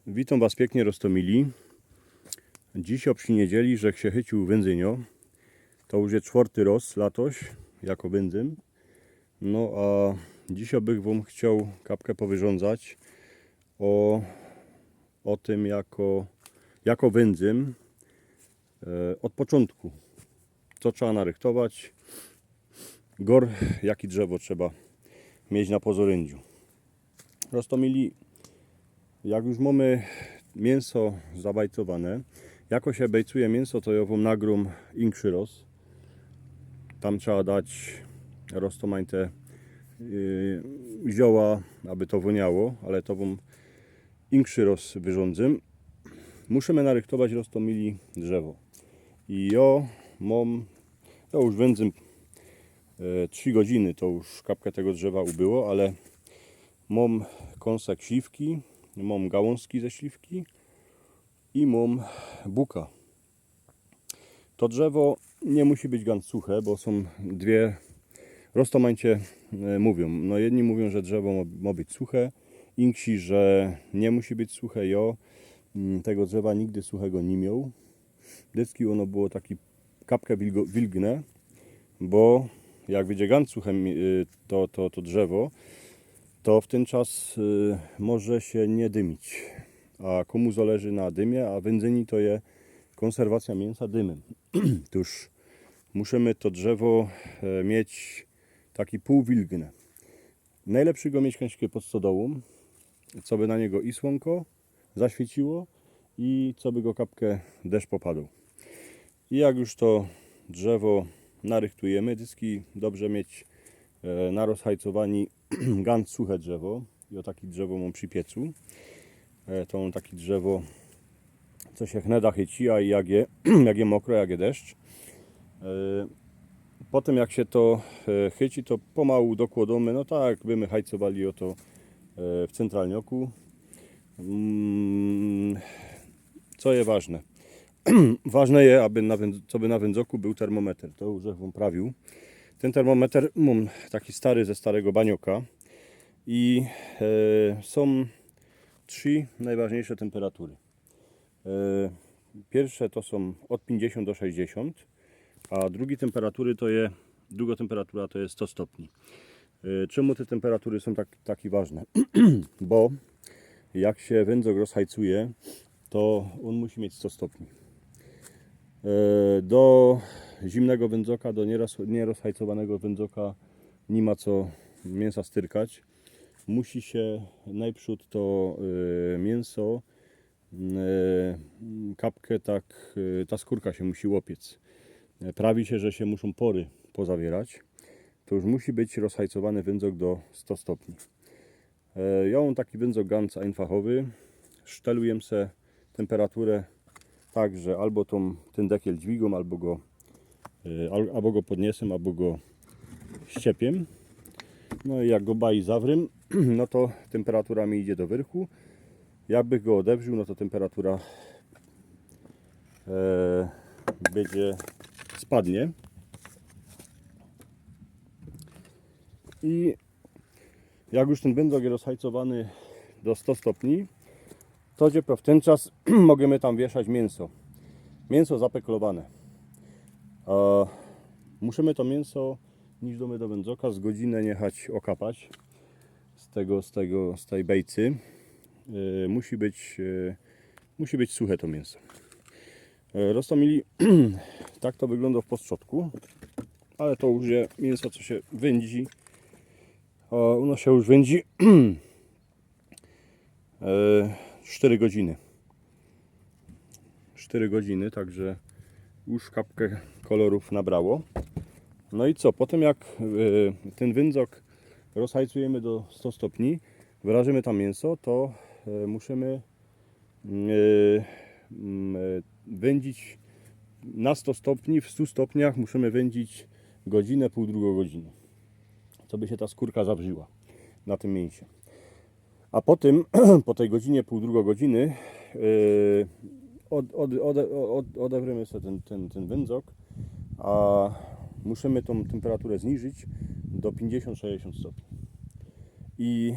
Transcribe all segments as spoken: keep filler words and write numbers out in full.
Witōm was piyknie, Roztomili. Dzisiŏ przi niydzieli żech sie chyciōł wyndzynio. To już je czworty roz latoś jako wyndzym. No a dzisiŏ bych wōm chcioł kapkã powyrządzać ô, ô tym jako, jako wyndzym, e, ôd poczōntku. Co trzeba narychtować, gŏr, jaki drzewo trzeba mieć na pozoryndziu. Roztomili, jak już mōmy miynso zabajcowane, jako sie bejcuje miynso, to jŏ wōm nagrōm inszy roz. Tam trzeba dać roztomańte, yy, zioła, aby to wōniało, ale to wōm inszy roz wyrządzym. Musimy narychtować, Roztomili, drzewo. I jŏ mōm, to już wyndzym, e, trzi godziny, to już kapkã tego drzewa ubyło, ale mōm kōnsek śliwki, mōm gałōnzki ze śliwki i mōm buka. To drzewo niy musi być gŏnc suche, bo sōm dwie, roztomańcie, e, mōwiōm. No, jedni mōwiōm, że drzewo mo-, mo być suche, inksi, że niy musi być suche. Jŏ, mm, tego drzewa nigdy suchego niy mioł. Dycki ôno było taki kapkã wilgo-, wilgne, bo jak bydzie gŏnc suche, y, to, to, to drzewo, to w tyn czas, y, może sie niy dymić. A kōmu zŏleży na dymie, a wyndzynio to je kōnserwacyjŏ miynsa dymym. Tōż musimy to drzewo, e, mieć taki pōłwilgny. Nojlepszy go mieć kōnś pod stodołōm, co by na niego i słōnko zaświeciło, i co by go kapkã deszcz popadoł. I jak już to drzewo narychtujymy, dycki dobrze mieć, e, na rozhajcowaniu gŏnc suche drzewo. Jŏ taki drzewo mōm przi piecu. E, to mōm taki drzewo, co sie hneda chyci, a jak je, jak je mokro, jak je deszcz. E, potym jak sie to, e, chyci, to pomału dokłŏdōmy, no tak, jakby my hajcowali ô to, e, w cyntralnioku. Mm, co je ważne? Ważne je, aby na wyn-, coby na wyndzoku bōł termōmeter. To już żech wōm prawiōł. Tyn termōmeter mōm taki stary, ze starego banioka. I, e, sōm trzi nojważniyjsze tymperatury. E, piyrwsze to sōm ôd piyńćdziesiōnt do sześćdziesiōnt, a drugi tymperatury to je, drugo tymperaturo to je sto stopni. E, czymu te tymperatury sōm tak, taki ważne? Bo jak sie wyndzok rozhajcuje, to ôn musi mieć sto stopni. E, do zimnego wyndzoka, do nierozh-, nierozhajcowanego wyndzoka niy ma co miynsa styrkać. Musi sie nojprzōd to, e, miynso, e, kapkã tak, e, ta skōrka sie musi ôpiec. E, prawi sie, że sie muszōm pory pozawierać. To już musi być rozhajcowany wyndzoku do sto stopni. E, jŏ mōm taki wyndzoku gŏnc ajnfachowy. Sztelujem se tymperatury tak, że abo tōm, tyn dekiel dźwigōm, abo go, e, al-, abo go podniesym, abo go ściepiym. No i jak go baj zawrym, no to tymperatura mi idzie do wyrchu. Jakbych go ôdewrziōł, no to tymperatura, e, bydzie, spadnie. I jak już tyn wyndzoku je rozhajcowany do sto stopni, to dopiyro w tyn czas możymy tam wieszać miynso. Miynso zapeklowane. E, musimy to miynso, niż dōmy do wyndzoka, z godzinę niechać ôkapać z tego, z tego, z tyj bejcy. E, musi być, e, musi być suche to miynso. E, Roztomili, tak to wyglōndo w postrzodku, ale to już je miynso, co sie wyndzi. O, ôno sie już wyndzi, e, sztyry godziny. Sztyry godziny, tak że już kapkã kolorōw nabrało. No i co? Po tym jak, e, tyn wyndzoku rozhajcujymy do sto stopni, wyrażymy tam miynso, to, e, musimy mm, e, mm, e, wyndzić na sto stopni, w stu stopniach musimy wyndzić godzinę, pōł drugo godziny, coby sie ta skōrka zawrziła na tym miynsie. A potym, po tyj godzinie, pōł drugo godziny, e, ôd-, ôd-, ôd-, ôd-, ôdewrymy se tyn, tyn, tyn wyndzoku, a musimy tōm tymperaturã zniżyć do piyńćdziesiōnt, sześćdziesiōnt stopni. I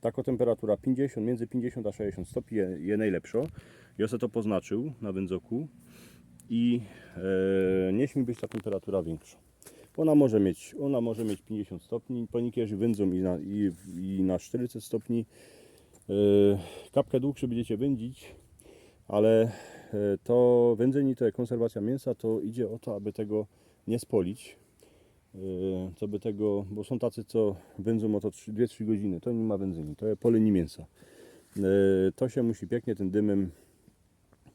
Takŏ temperatura piyńćdziesiōnt, miyndzy piyńćdziesiōnt a szesćdziesiōnt stopni je, je nojlepszŏ. Jŏ se to poznaczył na wyndzŏku i e, niy śmij być ta temperatura wiynkszŏ. Ôna może mieć, ôna może mieć piyńćdziesiōnt stopni, pŏ niykerzy wyndzōm i na, i, i na sztyryset stopni. E, kapkã długszy bydziecie wyndzić, ale e, to wyndzynio, to je kōnserwacyjŏ miynsa, to idzie ô to, aby tego niy spolić. E, co by tego, bo sōm tacy, co wyndzōm ô to trzi, dwie, trzi godziny, to niy ma wyndzynio, to je poliyniŏ miynsa. E, to sie musi piyknie tym dymym,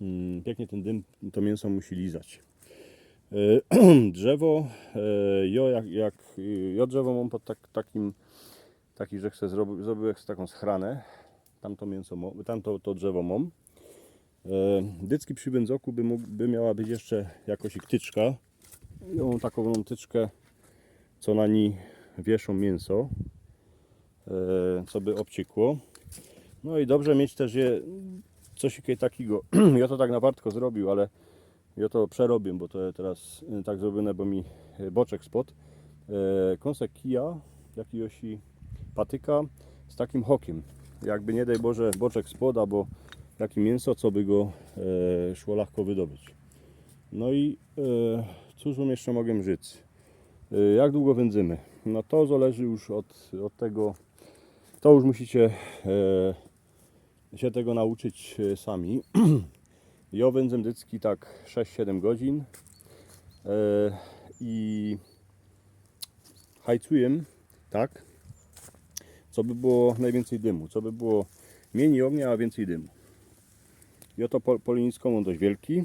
mm, piyknie tyn dym, to miynso musi lizać. E, drzewo, e, jŏ jak, jak, e, jŏ drzewo mōm pod tak, takim, taki, że se zrobił, zrobił jak se takõ schranã. Tam to miynso mōm, tam to, to drzewo mōm. E, dycki przi wyndzŏku by, mōg, by miała być jeszcze jakŏś tyczka. Jŏ mōm takõ mōm tyczkã, co na nij wieszōm miynso, e, co by ôbciekło. No i dobrze mieć tyż je coś takigo. Jŏ to tak na wartko zrobił, ale jŏ to przerobiōm, bo to je teroz, e, tak zrobiōne, bo mi, e, boczek spod. E, kōnsek kija, jakijś patyka z takim hokym. Jakby, niy dej Boże, boczek spod, abo jakie miynso, co by go, e, szło lachko wydobyć. No i, e, cōż wōm jeszcze mogã rzec? E, jak dugo wyndzymy? No to zależy już ôd, ôd tego, to już musicie, e, sie tego nauczyć, e, sami. Jŏ wyndzōm dycki tak sześć, siedym godzin. E, i hajcujōm tak, co by było nojwiyncyj dymu, co by było miyni ôgnia, a wiyncyj dymu. Jŏ to pol, poliynisko mōm dość wielki.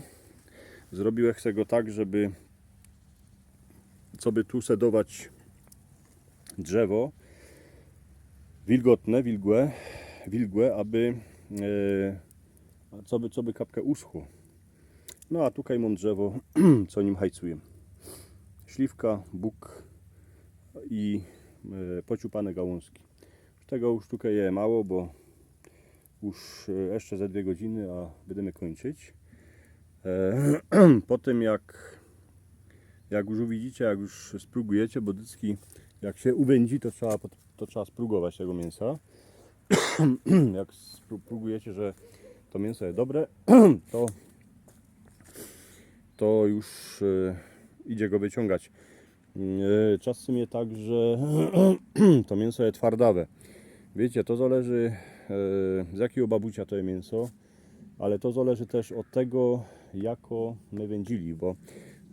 Zrobiłech se go tak, żeby, co by tu se dować drzewo wilgotne, wilgłe, wilgłe, aby, e, co by, co by kapkã uschło. No a tukej mōm drzewo, co nim hajcujōm. Śliwka, buk i, e, pociupane gałōnzki. Tego już tukej je mało, bo już, e, jeszcze ze dwie godziny, a bydymy kōńczyć. E, po tym jak, jak już uwidzicie, jak już sprugujecie, bo dycki jak sie uwyndzi, to trzeba, to trzeba sprugować tego miynsa. Jak sprugujecie, że to miynso je dobre, to, to już, e, idzie go wyciōngać. E, czasym je tak, że to miynso je twardawe. Wiycie, to zależy, e, z jakigo babucia to je miynso, ale to zależy tyż ôd tego, jako my wyndzili, bo,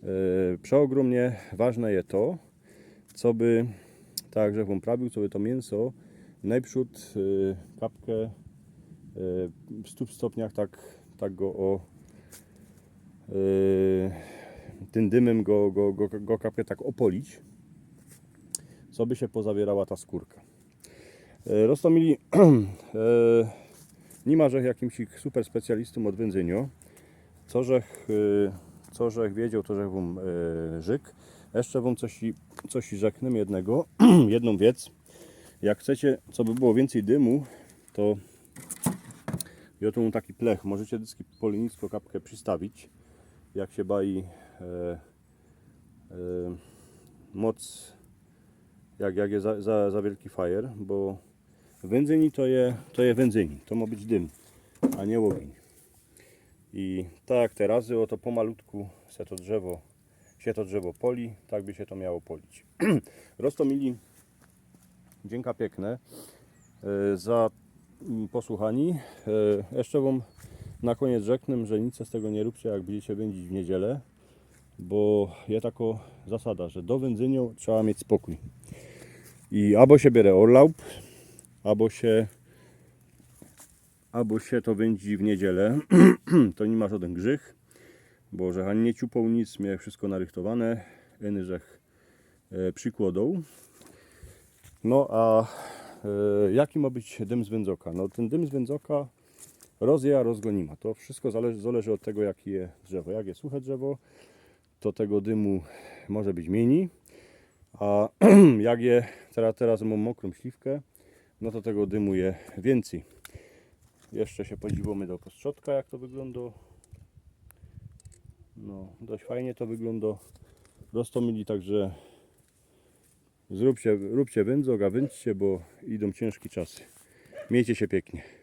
e, przeôgrōmnie ważne je to, co by, tak żech wōm prawił, co by to miynso nojprzōd, e, kapkã, e, w stu stopniach tak, tak go ô, e, tym dymym go, go, go, go kapkã tak ôpolić, co by sie pozawierała ta skōrka. E, Roztōmili, e, niy ma żech jakimś super specjalistōm ôd wyndzyniŏ. Co żech, e, co żech wiedzioł, to żech wōm, e, rzek. Jeszcze wōm coś, coś rzeknę jednego, jednõ wiec. Jak chcecie, co by było wiyncyj dymu, to jŏ tu mōm taki plech. Możecie dycki poliynisko kapkã przistawić, jak sie boi, e, e, moc, jak, jak je za, za, za wielki fajer, bo wyndzyniŏ to je, to je wyndzyniŏ. To mŏ być dym, a niy ôgiyń. I tak jak teroz, ô to pomalutku se to drzewo, sie to drzewo poli, tak by sie to miało polić. Roztōmili, dziynka piykne, e, za, mm, posłuchaniŏ. E, jeszcze wōm na kōniec rzeknę, że nic z tego niy róbcie, jak bydziecie wyndzić w niedzielã, bo je takŏ zasada, że do wyndzyniŏ trzeba mieć spokōj. I abo sie biere urlop, abo sie, abo sie to wyndzi w niedzielã. To niy ma żŏdyn grzych, bo żech ani niy ciupoł nic, miałem wszystko narychtowane, iny żech, e, przikłŏdoł. No a, e, jaki mŏ być dym z wyndzoka? No, tyn dym z wyndzoka roz je, a roz go niy ma. To wszystko zależy, zależy ôd tego, jakie je drzewo. Jak je suche drzewo, to tego dymu może być miyni. A jak je, teroz, teroz mōm mokrōm śliwkã, no to tego dymu je wiyncyj. Jeszcze sie podziwōmy do postrzodka, jak to wyglōndo. No, dość fajnie to wyglōndo. Roztōmili, tak że zrōbcie, rōbcie wyndzok, a wyndźcie, bo idōm ciynżki czasy. Miejcie się piyknie.